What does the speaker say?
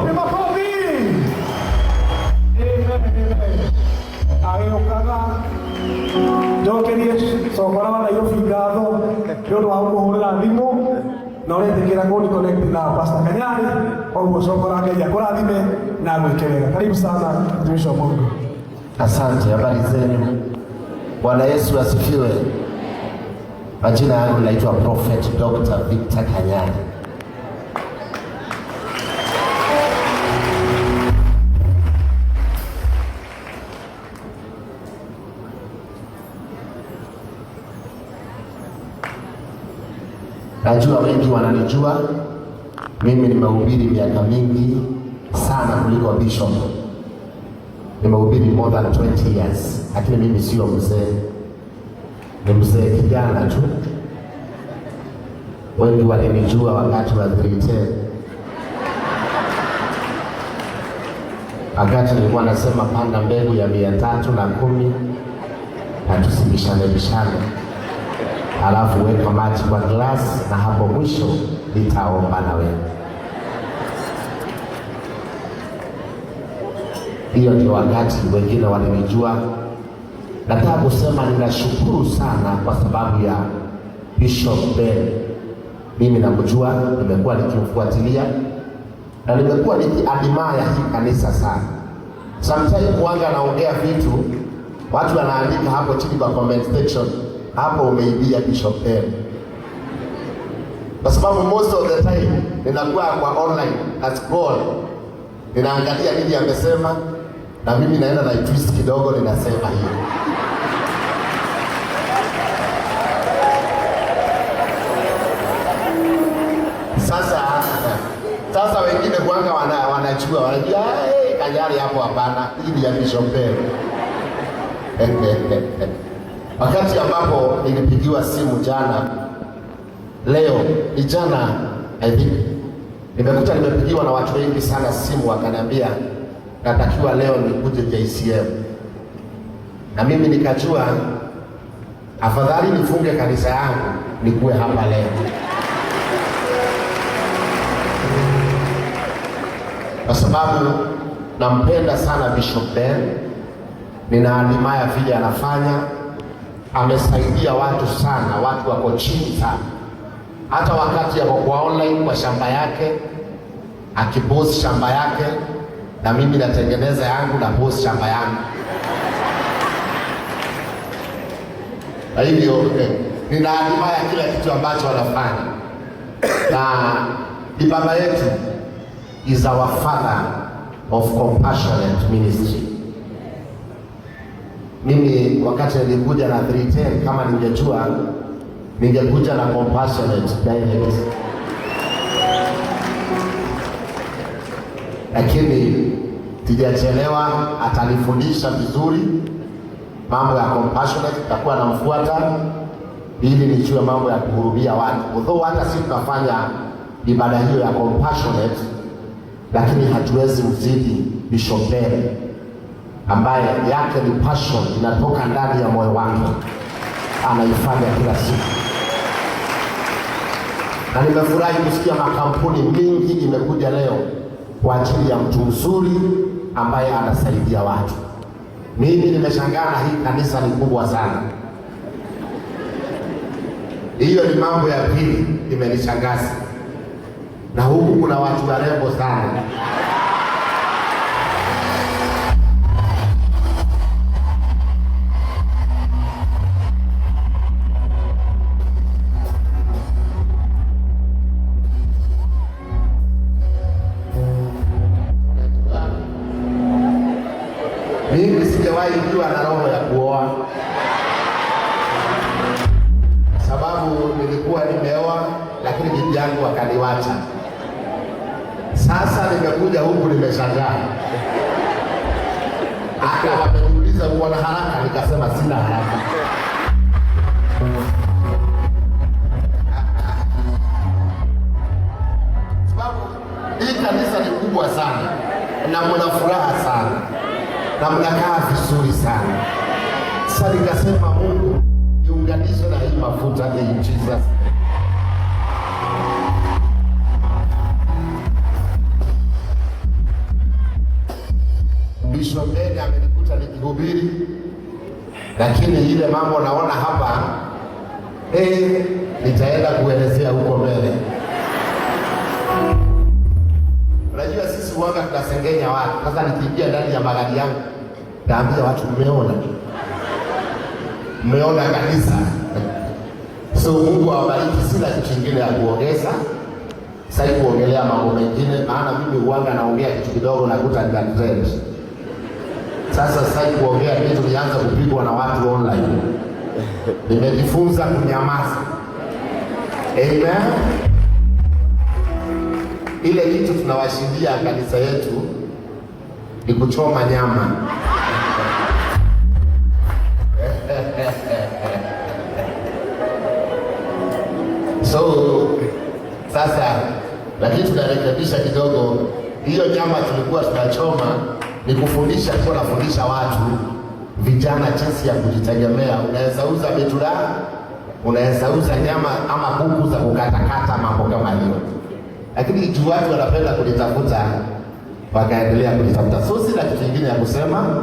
Wapi makofi? Amen, amen. Agĩũkaga njokerie cokora wa Nairobi ngatho nĩ ũndũ wa gũkũhũrĩra thimũ na ũretĩkĩra kũni connect na Pastor Kanyari, koguo cokora Ngai akũrathime na agwĩke wega. Karibu sana mtumishi wa Mungu. Asante, habari zenu? Bwana Yesu asifiwe. Majina yangu naitwa Prophet Dr. Victor Kanyari. Najua wengi wananijua mimi, nimehubiri miaka mingi sana kuliko bishop. Nimehubiri more than 20 years, lakini mimi sio mzee, ni mzee kijana tu. Wengi walinijua wakati wa 310, wakati nilikuwa nasema panda mbegu ya 310 na tusibishane bishane, alafu weka maji kwa glass, na hapo mwisho nitaomba na wewe. Hiyo ndio wakati wengine walinijua. Nataka kusema ninashukuru sana kwa sababu ya Bishop Ben. Mimi namjua, nimekuwa nikimfuatilia na nimekuwa nikiadmire hii kanisa sana. Sometimes kuanga naongea vitu watu wanaandika hapo chini kwa comment section, hapo umeibia Bishop Ben, kwa sababu most of the time ninakuwa kwa online na scroll, ninaangalia nini amesema, na mimi naenda na twist kidogo, ninasema hiyo. Sasa wengine kuanga wanajua hey, Kanyari hapo hapana, hii ni ya Bishop Ben. Wakati ambapo nilipigiwa simu jana, leo ni jana I think, nimekuta nimepigiwa na watu wengi sana simu, wakaniambia natakiwa leo nikuje JCM, na mimi nikajua afadhali nifunge kanisa yangu nikuwe hapa leo, kwa sababu nampenda sana Bishop Ben, ninaadimaya vile anafanya. Amesaidia watu sana, watu wako chini sana. Hata wakati yako kwa online kwa shamba yake, akipost shamba yake, na mimi natengeneza yangu na post shamba yangu. Kwa hivyo ninaadimaya kila kitu ambacho anafanya, na ni baba yetu, is our father of compassionate ministry. Mimi wakati nilikuja na 310, kama ningejua ningekuja na compassionate direct, lakini sijachelewa. Atanifundisha vizuri mambo ya compassionate, nitakuwa namfuata ili nijue mambo ya kuhurumia watu. Although hata sisi tunafanya ibada hiyo ya compassionate, lakini hatuwezi mzidi Bishop Ben ambaye yake ni passion inatoka ndani ya moyo wake, anaifanya kila siku. Na nimefurahi kusikia makampuni mingi imekuja leo kwa ajili ya mtu mzuri ambaye anasaidia watu. Mimi nimeshangaa na hii kanisa ni kubwa sana. Hiyo ni mambo ya pili imenishangaza. Na huku kuna watu warembo sana. Mimi sijawahi kuwa na roho ya kuoa, sababu nilikuwa nimeoa, lakini bibi yangu akaniwacha. Sasa nimekuja huku nimeshangaa, hata wameniuliza uko na haraka, nikasema sina haraka. Sababu hii kanisa ni kubwa sana na mna furaha sana na mnakaa vizuri sana. Sasa nikasema Mungu niunganishe na hii mafuta in Jesus. Bishop Ben amenikuta nikihubiri, lakini ile mambo naona hapa nitaenda kuelezea huko mbele. Unajua sisi huwaga tunasengenya watu. Sasa nikiingia ndani ya magari yangu naambia watu, mmeona, mmeona kanisa. So Mungu awabariki. Sina kitu kingine ya kuongeza, sasa kuongelea mambo mengine, maana mimi huanga naongea kitu kidogo nakuta ni trend. Sasa kuongea kitu nianza kupigwa na watu online. Nimejifunza kunyamaza. Amen. Ile kitu tunawashindia kanisa yetu ni kuchoma nyama. So sasa, lakini tunarekebisha kidogo. Hiyo nyama tulikuwa tunachoma ni kufundisha, tulikuwa nafundisha watu vijana jinsi ya kujitegemea. Unaweza uza mitura, unaweza uza nyama ama kuku za kukatakata, mambo kama hiyo, lakini juu watu wanapenda kulitafuta, wakaendelea kulitafuta. So sina kitu kingine ya kusema.